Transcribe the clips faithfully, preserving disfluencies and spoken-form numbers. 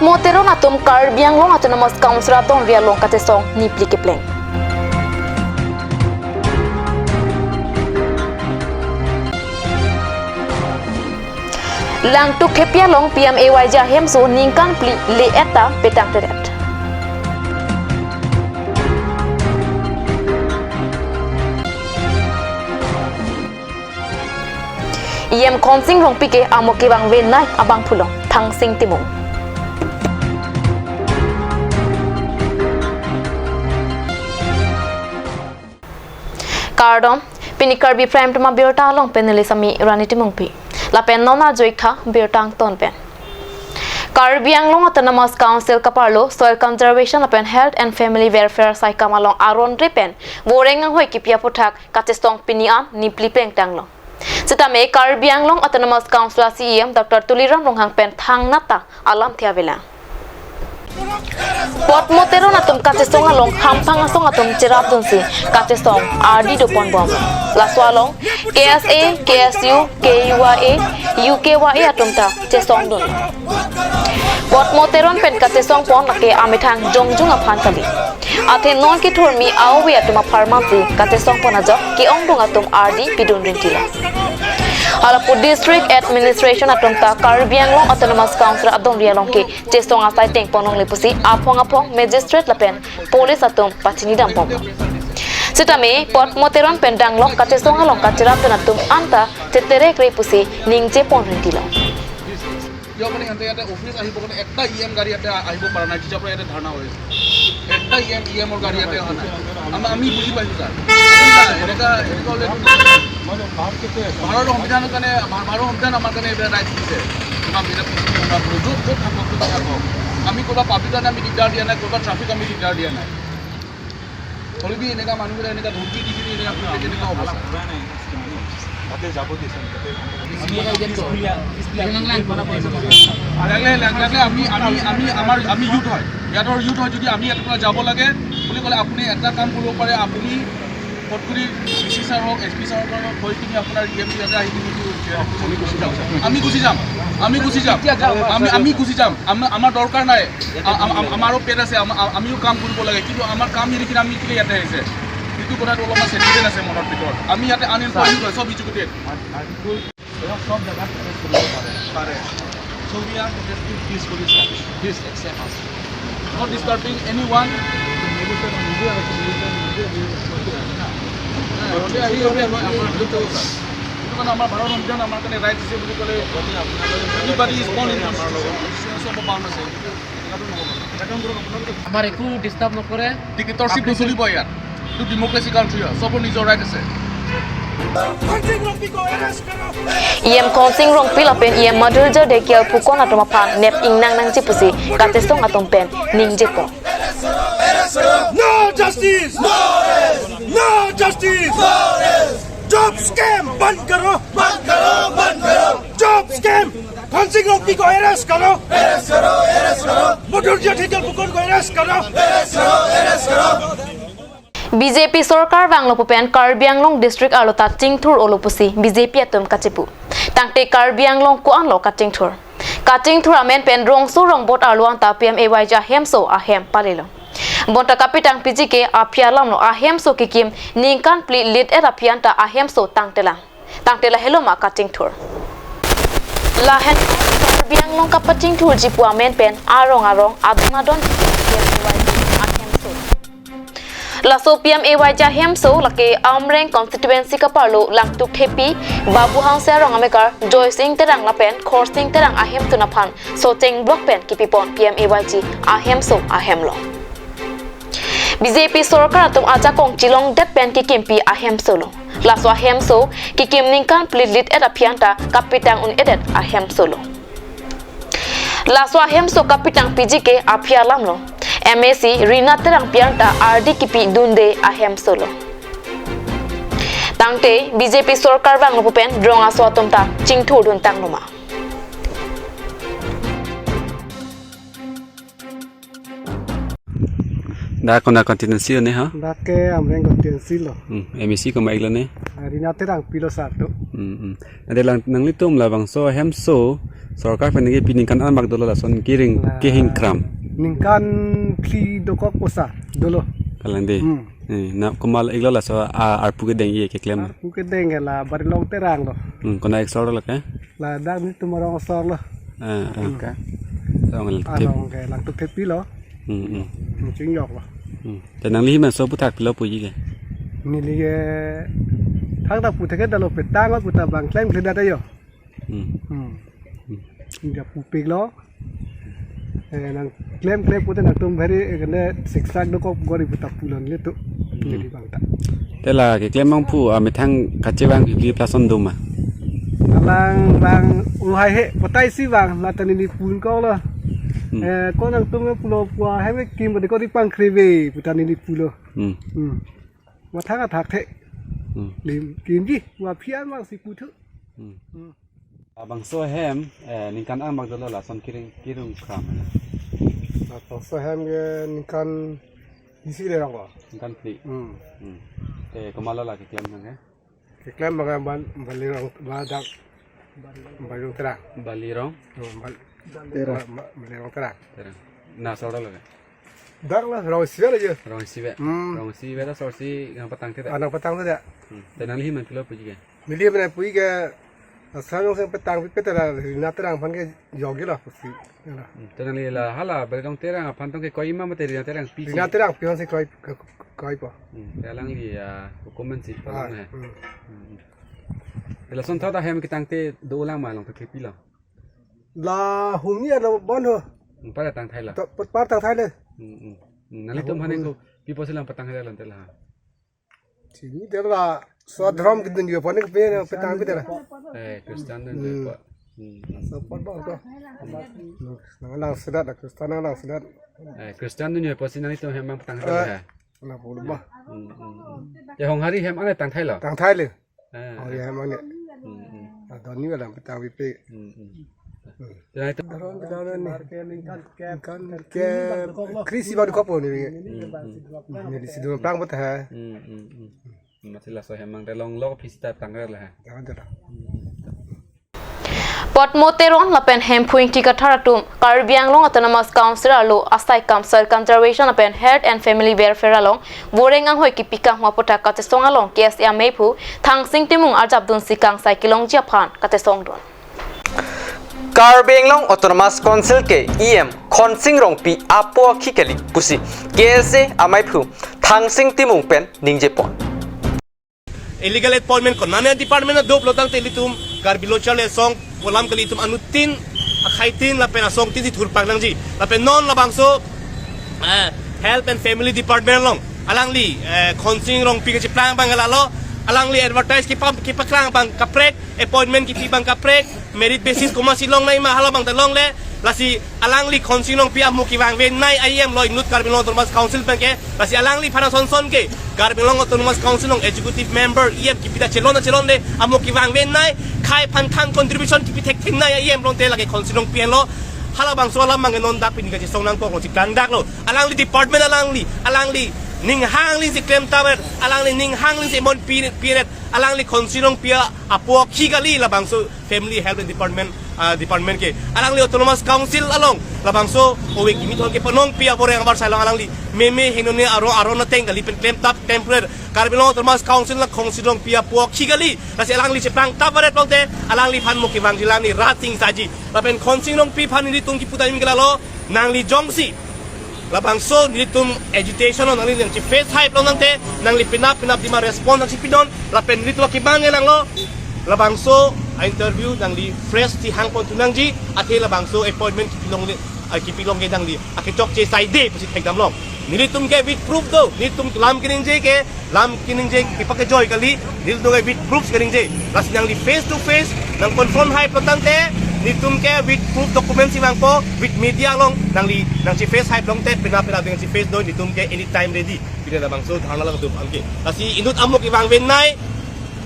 Mo Teron atum Karbi Anglong Autonomous Council adongri along kachesong nipli kepleng. Langtuk Thepi along P M A Y G ahemso ningkan phli le-et ta petang teret. E M Khonsing Rongpi ke amo kevang venai abangphu along Thangsing Timung. Kardom, pini Karbi Prime Time abirta along panelist ami Rani Timungpi. Lapen non arju-ik tha birta angton pen. Karbi Anglong Autonomous Council kaparlo Soil Conservation lapen Health and Family Welfare saikam along aron re pen voreng anghoi kipi aphuthak kachesong pini an nipli plengtanglo. Sitame Karbi Anglong Autonomous Council a C E M Doctor Tuliram Ronghang pen thangnat ta alamthe avelang. Potmo Teron atum kachesong along hamphang asong atum cherapdunsi kachesong ardi doponbom. Laso along K S A, K S U, K U Y A, U K Y A atum ta chesongdun. Potmo Teron pen kachesongpon lake amethang jongjung aphan kali. Athe non kethurmi aove atum apharmansi kachesongpon ajok ke-ongdung atum ardi pidun ringtilo. Halapu District Administration atum ta Karbi Anglong Autonomous Council adongri along ke chesong asai tengpon longle pusi aphong aphong magistrate lapen police atum pachinidambom. Sitame Potmo Teron pen danglok kachesong along kacherapdun atum anta cheterekre pusi ningjepon ringtilo. কিয় মানে সিহঁতে ইয়াতে অফিচ আহিব কাৰণে এটা E M গাড়ী ইয়াতে আহিব পৰা নাই, যেতিয়াৰ পৰা ইয়াতে ধৰ্ণা হৈ আছে। এটা ই এম, ই এমৰ গাড়ী ইয়াতে অহা নাই। আমি, আমি বুজি পাইছোঁ ছাৰ। এনেকুৱা, এনেকুৱা, এনেকুৱা হ'লে ভাৰতৰ সংবিধানৰ কাৰণে, ভা-, ভাৰতৰ সংবিধান আমাৰ কাৰণে এইবিলাক ৰাইটছ দিছে। আমাৰ বিনা, য'ত, য'ত থাকক, য'ত থাকক। আমি ক'ৰবাত পাব্লিক কাৰণে আমি দিগদাৰ দিয়া নাই, ক'ৰবাত ট্ৰাফিক আমি দিগদাৰ দিয়া নাই। হ'লে কি এনেকুৱা মানুহবোৰে এনেকুৱা ধমকি দি কিনি এনেকুৱা কৰিলে কেনেকুৱা হ'ব ছাৰ? তাতে যাব দিছে, তাতে লাগিলে, লাগিলে আমি, আমি, আমি, আমাৰ, আমি ইউথ হয়, ইয়াতৰ ইউথ হয়, যদি আমি ইয়াৰ পৰা যাব লাগে বুলি ক'লে আপুনি এটা কাম কৰিব পাৰে, আপুনি ফটকৰি ডি চি ছাৰ হওক, এছ পি ছাৰৰ পৰা কৈ কিনি আপোনাৰ ই এম ইয়াতে আহি কিনি আমি গুচি যাম, ছাৰ। আমি গুচি যাম, আমি গুচি যাম, আমি, আমি গুচি যাম, আমা-, আমাৰ দৰকাৰ নাই। আ-, আ-, আ-, আমাৰো পেট আছে, আমা-, আ-, আমিও কাম কৰিব লাগে, কিন্তু আমাৰ কাম এৰি কিনে আমি কেলে ইয়াতে আহিছে? এইটো কথাটো অলপমান চেণ্টিমেণ্ট আছে মনৰ ভিতৰত। আমি ইয়াতে আনএমপ্লয়ড হয়, চব এডুকেটেড। এইটো চব জেগাত এৰেষ্ট কৰিব পাৰে। পাৰে। So we are protesting peacefully, sir. Please accept us. Not disturbing anyone. গতিকে আমি, আমি, আমি, এইটো কাৰণে আমাৰ ভাৰত সংবিধান আমাৰ কাৰণে ৰাইট দিছে বুলি ক'লে, anybody is born in constitution, constitution of bound আছে। আমাৰ একো ডিষ্টাৰ্ব নকৰে। ডিক্টেটৰশ্বিপ নচলিব ইয়াত। এইটো ডেমক্ৰেচি কাণ্ট্ৰি হয়, চবৰ নিজৰ ৰাইট আছে। E M Khonsing Rongpi lapen E M Madhurjya Dhekal Phukan atum aphan nep ingnang nangji pusi kachesong atum pen ningjepon. No justice! No justice! Job scam बंद करो! बंद करो, बंद करो! Job scam! Khonsing Rongpi को अरेस्ट करो! अरेस्ट करो, अरेस्ट करो! Madhurjya Dhekal Phukan को अरेस्ट करो! अरेस्ट करो, अरेस्ट करो! B J P sorkar vanglo pu pen Karbi Anglong district arlo ta chingthur-olo pusi B J P atum kachipu. Tangte Karbi Anglong ko-anlo kachingthur? Kachingthur amen pen rongso rongbot arlo anta P M A Y G ahemso ahem palelo. Bonta kapitang piji ke aphi alamlo ahemso kekim ningkan phli le-et aphi anta ahemso tangtelang. Tangte lahelo ma kachingthur? Lahen Karbi Anglong kapachingthurji pu amen pen arong arong adon adon P M A Y G ahemso. Laso P M A Y G ahemso lake Amreng constituency kaparlo Langtuk Thepi, Babu Hanse arong amekar Joysing Terang lapen Khorsing Terang ahemtun aphan Socheng block pen kipipon P M A Y G ahemso ahemlo. B J P sorkar atum ajakong chilongdet pen kikimpi ahemsolo. Laso ahemso kikim ningkan phli le-et aphi anta kapitang un-edet ahemsolo. Laso ahemso kapitang piji ke aphi alamlo. M A C Rina Terangpi anta ardi kipidunde ahemsolo. Tangte B J P sorkar vanglo pu pen rong aso atum ta chingthurdun tanglo ma? Dak konat constituency lo ne ha? Dak ke Amreng constituency lo. Hmm, M A C komat-iklo ne? Rina Terangpi lo sar atum. Hmm, hmm. Ante lang nanglitum labangso ahemso sorkar pen nangkepi ningkan anbak dolo lason kering La- kehingkram. Ningkan phli dokok posa dolo. Kalang de. Hmm. Eh, na komat-iklo laso a arpu kedeng-i keklem? Arpu kedeng ke la Barilong Terang lo. Hmm, konat-ik sor lo ke? Ladak nelitum arong asor lo. Ah, ah. Hmm. Ka. Arong lang Arong ke Langtuk Thepi lo. Hmm, hmm. Hmm, chingjok lo. Hmm. Te nangli ahin aso aphuthak pilo puji ke? Neli ke thangta aphuthak ke dalo petang lo puta bang klemkledet ajo. Hmm. Hmm. Hmm. Neli pupik lo. Eh, nang klemklem puta nangtum bhari, eh, kene siksak dokok gori puta pulo nelitum. Hmm. Neli bang ta. Te la keklem abangphu, ah, methang kachevang phli phli lason do ma? Alang bang uhai he, potai si bang, la ta neli pun ko lo. Hmm. Eh, ko nangtum pulo pu ahem kim bade ko di pangkri ve, puta neli pulo. Hmm. Hmm. Mathang athak the. Hmm. Lim kimji, wa phian bang si puthu. Hmm. Hmm. Labangso ahem, eh, ningkan anbak dolo lason kering kering kram. Labangso ahem ke ningkan isi le rong ko. Ningkan phli. Hmm. Hmm. Te komatlo la keklem nang ke? Keklem bang ban Barilong badak Barilong Terang. Barilong? Hmm, Bal- Terang. Ba- Ba- Barilong Terang. Terang. Na sor lo ke? Dak la rong isi vet ajo. Rong isi vet. Hmm. Rong isi vet ta sorsi nangpatangte ta? Ah, nangpatangte ta. Hmm. Te nangli ahin man pilo puji ke? Neli ahin man puji ke asal nong seng petang pipet ta la Rina Terang aphan kejokji lo pusi. Ya la. Hmm. Te nangli la hala Barilong Terang aphan tong kekoi ma mate Rina Terangpi si? Rina Terangpi aphan si koi, ke-, koi po. Hmm. Te alangli ya hukum man si Ah, palong he. Hmm. Hmm. Te lason thot ahem ketangte dolang ma Langtuk Thepi lo? La hum ni la bon ho. Hmm, par tangthai lo. To, par tangthai le. Hmm, hmm. Hmm, nanglitum La hum, ahin hum. Kopi pusi lang patang hai lo ante la? Sini de la so dhrom kedun jo panik pe na petang pe de la. Eh, Christian dun Hmm. jo pa. Hmm. So pot bang to. Hmm. Nang lang sedat la Christian nang lang sedat. Eh, Christian dun jo pusi nanglitum ahem abang patang hai lo Eh. ha? Na pulu ba. Hmm, hmm, hmm. Ya Honghari ahem anai tangthai lo? Tangthai le. Ah, Oh, ya, emang ya. Hmm, hmm. Adon ni malam petang pipe. Hmm, hmm. Hmm. Te nangtum Dalam, dalam ni. Kan ke krisi baru kopo ni. Hmm, hmm. Ni di situ plang bet ha. Hmm, hmm, hmm. Masi laso ahem abang te longlok pista tangre la ha. Jangan tu dah. Potmo Teron lapen Hemphu Ingti Kathar atum Karbi Anglong Autonomous Council arlo asai kam Soil Conservation lapen Health and Family Welfare along voreng anghoi kipi kanghu aphuthak kachesong along K S A ameiphu Thangsing Timung arjapdunsi kangsai kelongji aphan kachesongdun. Karbi Anglong Autonomous Council ke E M Khonsing Rongpi apo akhi kali pusi K S A ameiphu Thangsing Timung pen ningjepon. Illegal appointment konane department adop lo tangte ilitum Karbi Lo Charli Asong pu alam kali, itum anuttin akhaitin lapen asongtin si thurpak nangji. Lapen non labangso, eh, Health and Family Department along alangli, eh, Khonsing Rongpi kacheplang abang lalo, alangli advertise kipa, kipaklang abang kaprek, appointment kipi abang kaprek, merit basis komatsi longnei ma hala abang ta longle, lasi alangli Khonsing Rongpi amo kevangve nei ahem lo inut Karbi Anglong Autonomous Council pen ke, lasi alangliphan asonson ke Karbi Anglong Autonomous Council along executive member E M kipi ta chelon chelonde amo kevangve nei, khei aphan than contribution kipi thekthe nei ahem lo te lake Khonsing Rongpi henlo, hala abangso alam abang non dak pini kachesong nangkok lo chiplang dak lo, alangli department alangli, alangli ning hangli si klem taver, alangli ning hangli si mon pi, piret, alangli Khonsing Rongpi apo akhi kali labangso Family Health Department, ah, department ke. Alangli Autonomous Council along labangso ove kimi thon ke panong pi aporeng abar sai along alangli meme hingno ne aro aro na teng kali pen klem tap temporary Karbi Anglong Autonomous Council la Khonsing Rongpi apo akhi kali. Lasi alangli cheplang tap varet plote alangliphan mo kevangji alam ni rat sing saji. Lapen Khonsing Rongpi aphan nelitum kipu ta imi ke lalo, nangli jongsi labangso nelitum agitation lo nangli nangcheface hai plo tangte nangli penap penap dima response nangchepidun, lapen nelitum akemang nanglo, labangso a-interview nangli fresh si hangpon thu nangji, athe labangso appointment kipilongle, ah, kipilong ke nangli akechokche saide pusi thekdam long. Nelitum ke with proof do, nelitum lam keningje ke, lam keningje kepakejoi kali, nelitum ke with proofs keningje. Lasi nangli face to face nang confront hai plo tangte, nelitum ke with proof document si vangpo, with media along nangli nangcheface hai plo tangte, penap penap nangcheface do, nelitum ke anytime ready. Pini labangso dharna lang tum angke. Lasi inut amo kevangve nei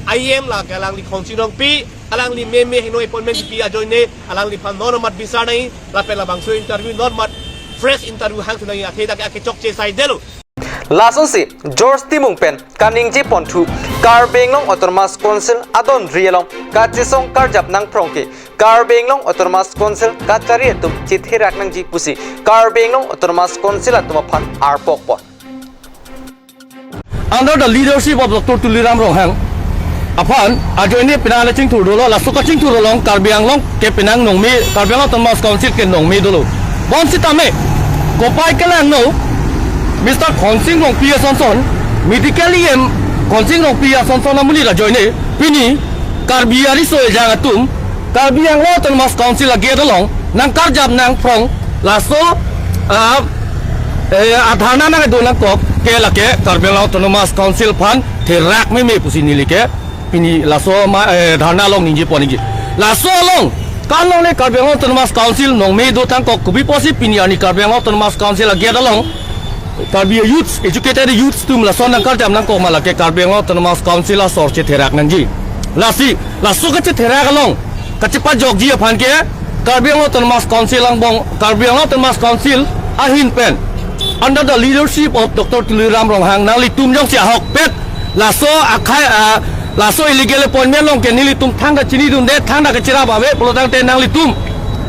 ahem lake alangli Khonsing Rongpi, alangli meme hingno appointment kipi ajoine, alangliphan non amat bisar nei, lapen labangso interview non amat fresh interview hang thu nangji, athe dak akechokche saide lo. Lasonsi George Timung pen kaningje ponthu Karbi Anglong Autonomous Council adon ri along kachesong karjap nangphrong ke Karbi Anglong Autonomous Council kachari atum chetherak nangji pusi Karbi Anglong Autonomous Council atum aphan arpok pon. Under the leadership of Doctor Tuliram Ronghang aphan ajoine penang le chingthur dolo, laso kachingthur along Karbi Anglong ke penang nongme, Karbi Anglong Autonomous Council ke nongme dolo. Bonsitame kopai kelangno Mister Khonsing Rongpi asonson, medical E M Khonsing Rongpi asonson amonit ajoine pini Karbi ariso ejang atum Karbi Anglong Autonomous Council agate along nangkarjap nangphrong laso, ah, eh, adharna nangdo nangkok ke lake Karbi Anglong Autonomous Council aphan therak meme pusi neli ke pini laso ma, eh, dharna along ningje pon ningje. Laso along kanlongle Karbi Anglong Autonomous Council nongme do tangkok, kopi pusi pini arni Karbi Anglong Autonomous Council agate along Karbi youths, educated youths atum lason nangkarjap nangkok ma lake Karbi Anglong Autonomous Council asor chetherak nangji. Lasi laso kachetherak along kachepajokji aphan ke Karbi Anglong Autonomous Council angbong, Karbi Anglong Autonomous Council ahin pen under the leadership of Doctor Tuliram Ronghang nanglitum jongsi ahokpet laso akhai, ah, laso illegal appointment along ke nelitum thangta chinidunde, thangta kacherap ave pulo tangte nanglitum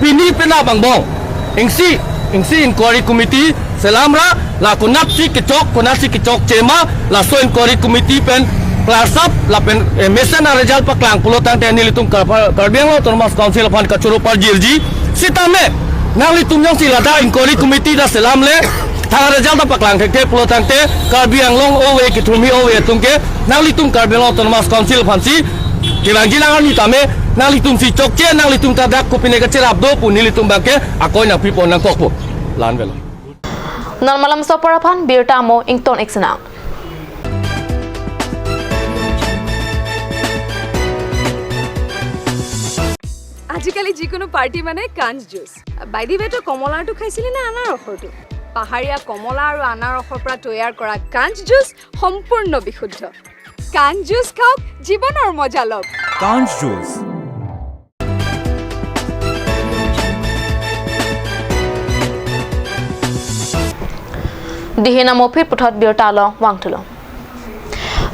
pini penap angbong isi, isi inquiry committee selamra, la konatsi kechok, konatsi kechokche ma, laso inquiry committee pen klarsap lapen, eh, mesen aresult paklang pulo tangte nelitum Kar-, Karbi Anglong Autonomous Council aphan kachoro parjirji. Sitame nanglitum jongsi ladak inquiry committee ta selamle, thang result ta paklang thekthe pulo tangte Karbi Anglong ove kethurmi ove atum ke nanglitum Karbi Anglong Autonomous Council aphansi kevangji lang arni tame nanglitumsi chokche, nanglitum ta dak kopine kacherap do pu nelitum abangke akoi nangpi pon nangkokpo. La-an avelo. Non malam sopar aphan birta amo ington ik sinang. আজিকালি যিকোনো পাৰ্টি মানে কাঞ্চ juice. By the ৱে, তই কমলাৰটো খাইছিলি নে আনাৰসৰটো? পাহাৰীয়া কমলা আৰু আনাৰসৰ পৰা তৈয়াৰ কৰা কাঞ্চ জুচ সম্পূৰ্ণ বিশুদ্ধ। কাঞ্চ জুচ খাওক, জীৱনৰ মজা লওক। Kanch Juice. Dihin amo phit puthot birta along vangthulo.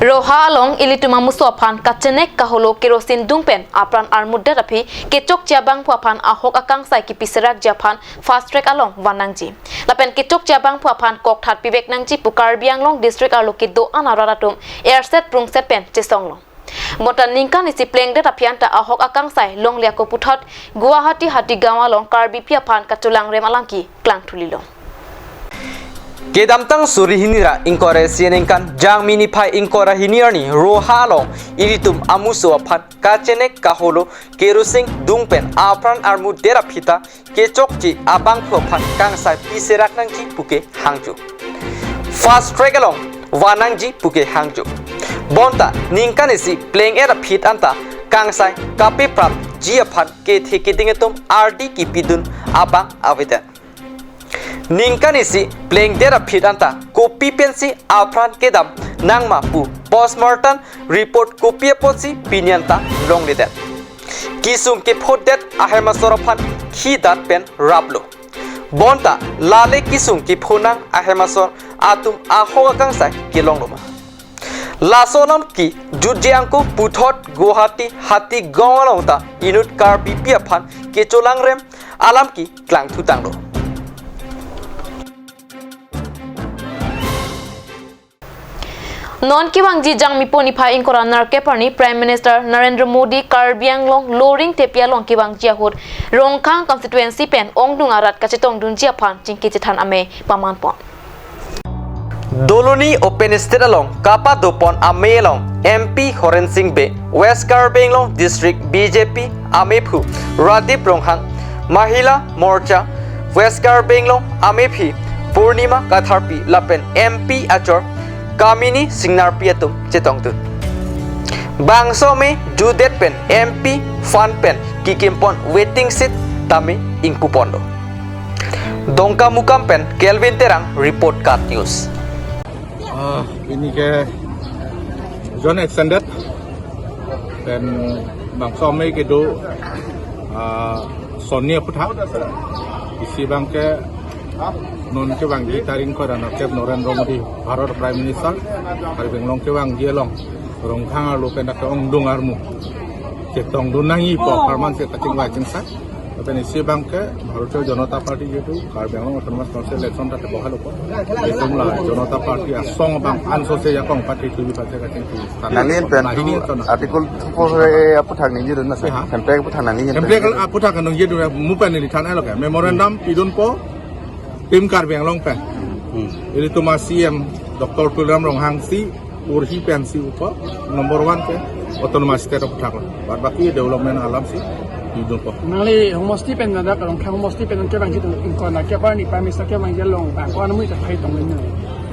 Roha along ilitum amuso aphan kachenek kaholo kerosene dung pen apran armudet aphi kechokche abangphu aphan ahok akangsai kipiserakji aphan fast track along van nangji. Lapen kechokche abangphu aphan kokthat pivek nangji pu Karbi Anglong district arlo kedo-an arat atum erset prungset pen chesonglo. Bonta ningkan isi plengdet aphi anta ahok akangsai longle ako puthot Guwahati Hatigaon along Karbipi aphan kacholangrem alam keklangthulilo. Kedamtang suri hini ra ingkoi ra isi aningkan Jangmi niphai ingkoi ra hini arni Roha along ilitum amuso aphan kachenek kaholo kerosene dung pen apran armudet aphi ta kechokche abangphu aphan kangsai piserak nangji puke hangjo. Fast track along van nangji puke hangjo. Bonta ningkan isi pleng-et aphi anta kangsai kapeprapji aphan kethe keding atum ardi kipidun abang avedet. Ningkan isi plengdet aphi anta kopi pensi apran kedam nangma pu postmortem report kopi apotsi pini anta longledet. Kesung kephodet ahem asor aphan khidat pen raplo. Bonta lale kesung kepho nang ahem asor atum ahok akangsai kelonglo ma? Laso alam kejutje ako puthot Guwahati Hatigaon along ta inut Karbipi aphan kecholangrem alam keklangthutanglo. Non kevangji Jangmipo niphai ingkoi ra nerkep arni Prime Minister Narendra Modi Karbi Anglong Loringthepi along kevangji ahut Rongkhang constituency pen ongdung arat kachetongdunji aphan chingki chethan amei pamanpon. Doloni open stage along kapadopon amei along M P Horen Sing Bey, West Karbi Anglong District B J P ameiphu Radip Ronghang, Mahila Morcha West Karbi Anglong ameiphi Purnima Katharpi lapen M P achor Kamini Singnarpi atum chetongdun. Bangso amei jutdet pen M P fund pen kikimpon waiting shed tame ingpuponlo. Dongkamukam pen Kelvin Terang report, KAT News. Ah, pini ke zone extended pen bangso amei kedo, ah, sonni aputhak. Isi abangke Non kevangji tarik ingkoi ra nerkep Narendra Modi, Bharat Prime Minister, Karbi Anglong kevangji along Rongkhang arlo pen dak ongdung armu chetongdun nangji pu apharman si kachingvai chingsai. Lapen isi abang ke Bharatiya Janata Party jihetu Karbi Anglong Autonomous Council election ta tebok halo ko. Isum la Janata Party asong abang ansose jakong party tubi party kachingki. Nangli pen tu Article two four four A aphuthak ningjidun ma sir? Ha? Hemprek aphuthak nangli pen. Hemprek aphuthak nangjidu mu pen neli than elo ke. Memorandum pidunpo, Team Karbi Anglong pen. Hmm. Ilitum a-C M Doctor Tuliram Ronghang si urhi pensi upo number one ke autonomous state aphuthak lo. Bad baki development alam si pidunpo. Nangli homosti pen, dak Rongkhang homosti pen kevangji atum ingkoi ra nerkep arni Prime Minister kevangji along bang ko-an amu ta khai tong le.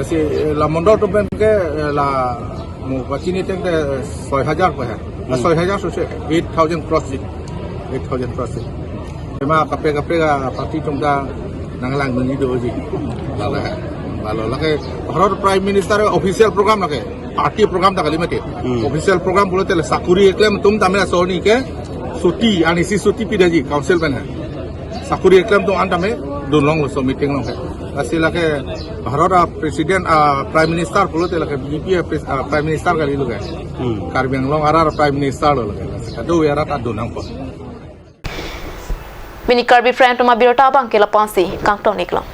Lasi, eh, la mondol atum pen ke, eh, la mu pachini teng ke soi hajar ko hai. Hmm. Soi hajar sose, eight thousand cross si. Eight thousand cross si. Ema kaprek kaprek a-party atum ta nanglangdunji doji. Lalo, lalo lake Bharat Prime Minister official program lake. Party program ta kali mati. Hmm. Official program pulote la sakuri eklem atum tame ason ke chuti, anisi chuti pidetji council pen hai. Sakuri eklem atum an tame dunlong laso meeting along hai. Lasi lake Bharat a-president, a-prime minister pulote lake B J P a-pres-, a-prime minister kali lo ke. Hmm. Karbi Anglong arat a-prime minister lo lake. Kadokave arat ta dun nangpo. Pini Karbi Friend atum abirta abang ke lapu-an si kangton iklo.